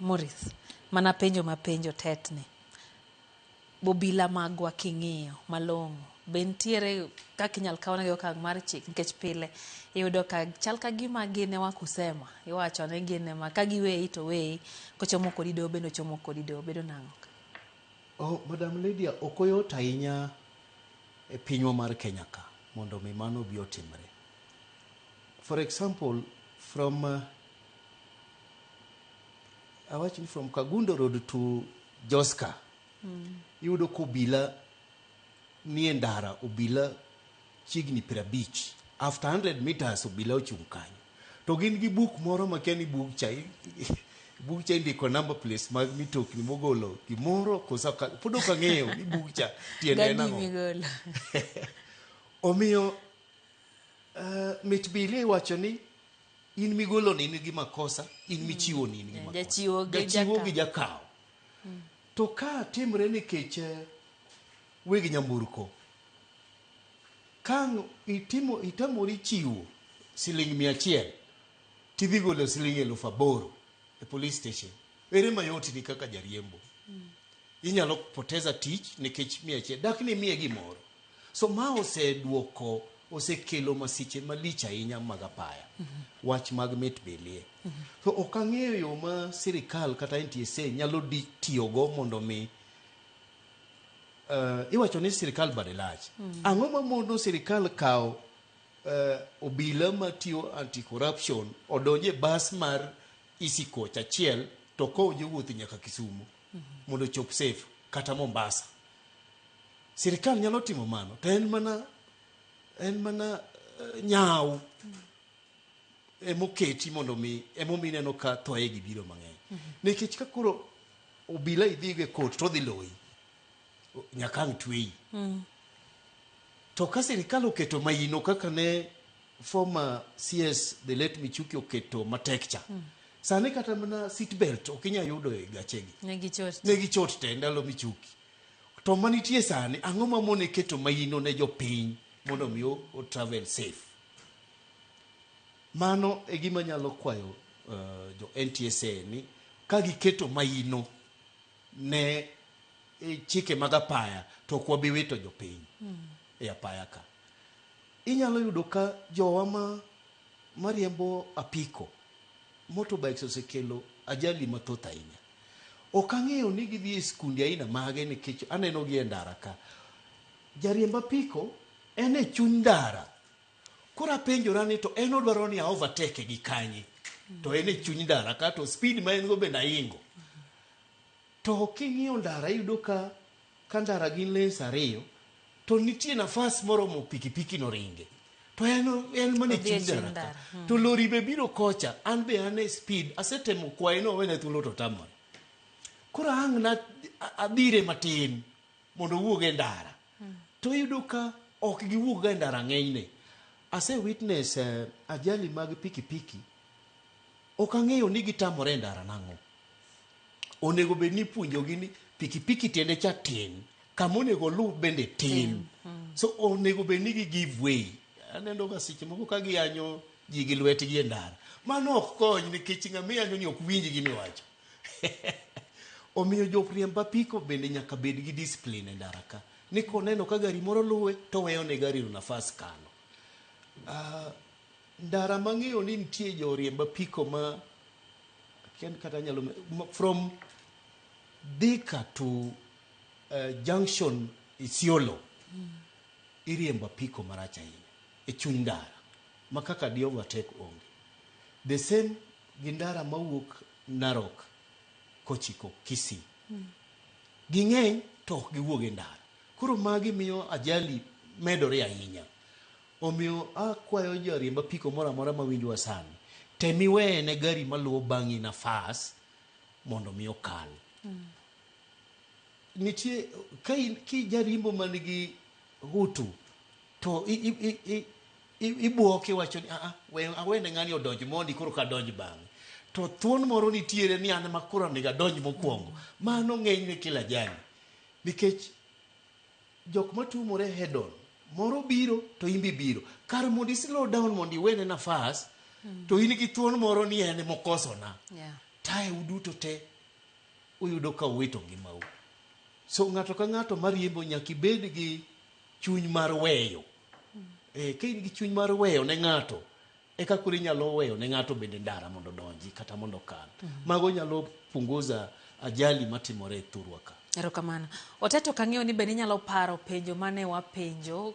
Maurice, mana penjo ma penjo tetni. Obila magwa king'iyo malong'o, be nitiere kaka inyal kawnegi okang' mar chik? Nikech pile iyudo ka chal ka gima gin ema kusema, iwacho ni gin ema ka giweyi to weyi, kochomo kodi doho bende ochomo kodi doho, bedo nang'o ka? Oh, Madam Lydia, ok oyot ahinya e pinywa mar Kenya ka mondo mi mano obi otimre. For example, from awach ni from Kagundo Road to Joska, iyudo ka obila nie ndara, obila chiegni 50. After 100 meters obila ochung' kanyo. To gin gi buk moro makia ni buk cha, buk cha indiko number plates mag mitokni mogolo gimoro koso pod ok ang'eyo ni buk cha tiende en Gadi ang'o. migolo. Omiyo mit bilia iwacho ni in migolo ni in gi makosa, in michiwo ni in gi makosa. Jachiwo gi Jachiwo jakawo. gi jakawo. To ka timre nikech weg nyamburko, ka itimo itamori chiwo siling 100 tidhi golo siling 8,000 e police station, ere mayot ni kaka jariembo? Inyalo poteza tich nikech 100, dak ni imiye gimoro. So ma oseduoko, osekelo masiche malich ahinya mag apaya, wach mag mit bilie. So ok ang'eyo yo ma sirikal kata NTSA nyalo di tiyogo mondo mi iwacho ni sirikal bade lach. Ang'o ma mono sirikal kawo obila matiyo anti-corruption odonje bas mar Easy Coach achiel to kow jowuoth nyaka Kisumu mondo ochop safe kata Mombasa? Sirikal nyalo timo mano, to en mana nyaw emoketi mondo mi emomiyo ineno ka thoye gi biro mang'eny. Nikech ka koro obila idhigo e court to odhi loyi, nyaka ang' tweyi. To ka sirikal oketo maino kaka ne former CS the late Michuki oketo matek cha, sani kata mana seat belt ok inyal yudo e gachegi. Ne gichot. Ne gichot te ndalo Michuki. To manitie sani, ang'o mamone keto maino ne jopiny mondo mi o travel safe? Mano e gima nyalo kwayo jo NTSA ni ka giketo maino ne chike mag apaya to ok wabi wito jopiny e apaya ka. Inyalo yudo ka jowa ma mariembo apiko, motorbikes osekelo ajali mathoth ahinya. Ok ang'eyo ni gidhi e skunde aina mage nikech aneno gi e ndara ka. Jariemb apiko en e chuny ndara. Koro apenjora ni to en odwaro ni a overtake gi kanye? To en e chuny ndara ka to speed ma en go bende aingo. To king'iyo ndara iyudo ka ndara gin lanes ariyo to nitie nafas moromo pikipiki no ringe. To en mana e Odhi e chuny chuny ndara ka. ndara. To lori be biro kocha, an be an e speed, asetemo kwaye ni owene thuolo to otamore. Koro ang' na adhire matin mondo owuog e ndara. To iyudo ka ok giwuog ga e ndara ng'enyne. Ase witness ajali mag pikipiki, ok ang'eyo ni gitamore e ndara nang'o. Onego bed ni ipuonjogi ni pikipiki tiende cha tin, kama onego oluw bende tin. So onego bed ni gi give way. Aneno ga seche moko ka giyanyo ji gi lwetgi e ndara. Mano ok kony nikech ng'ama iyanyo ni ok winj gima iwacho. Omiyo joriemb apiko bende nyaka bed gi discipline e ndara ka. Ni koneno ka gari moro luwe to oweyo ne gari no nafas kalo. Ndara mang'eyo ni nitie joriemb apiko ma akia ni kata anyalo from Thika to junction Isiolo iriembo apiko marach ahinya e chuny ndara ma kaka di overtake onge. The same gi ndara mawuok Narok kochiko Kisii. Ging'eny to ok giwuog e ndara. Koro magi miyo ajali medore ahinya. Omiyo akwayo jariemb apiko moro amora mawinjowa sani, tem iwene gari maluwo bang'i nafas mondo mi okal. Nitie ka in kijariembo man gi hutu to ibuok iwacho ni aa we awene ng'ani odonj mondi koro ka adonj bang'e. To thuon moro nitiere ni an ema koro onego adonj mokwongo. Mano ng'enyne kelo ajali. Nikech jok matumore head on, moro biro to in be ibiro. Kar mondo i slow down mondo iwene nafas, to in gi thuon moro ni en emokosona. Tae uduto te uyudo ka uwito ngimau. So ng'ato ka ng'ato mariembo nyaka ibed gi chuny mar weyo. Ka in gi chuny mar weyo ne ng'ato, eka koro inyalo weyo ne ng'ato bende ndara mondo odonji kata mondo okal. Mago nyalo punguza ajali matimore e thurwa ka. Erokamano. Oteto kang'eyo ni bende inyalo paro penjo mane wapenjo.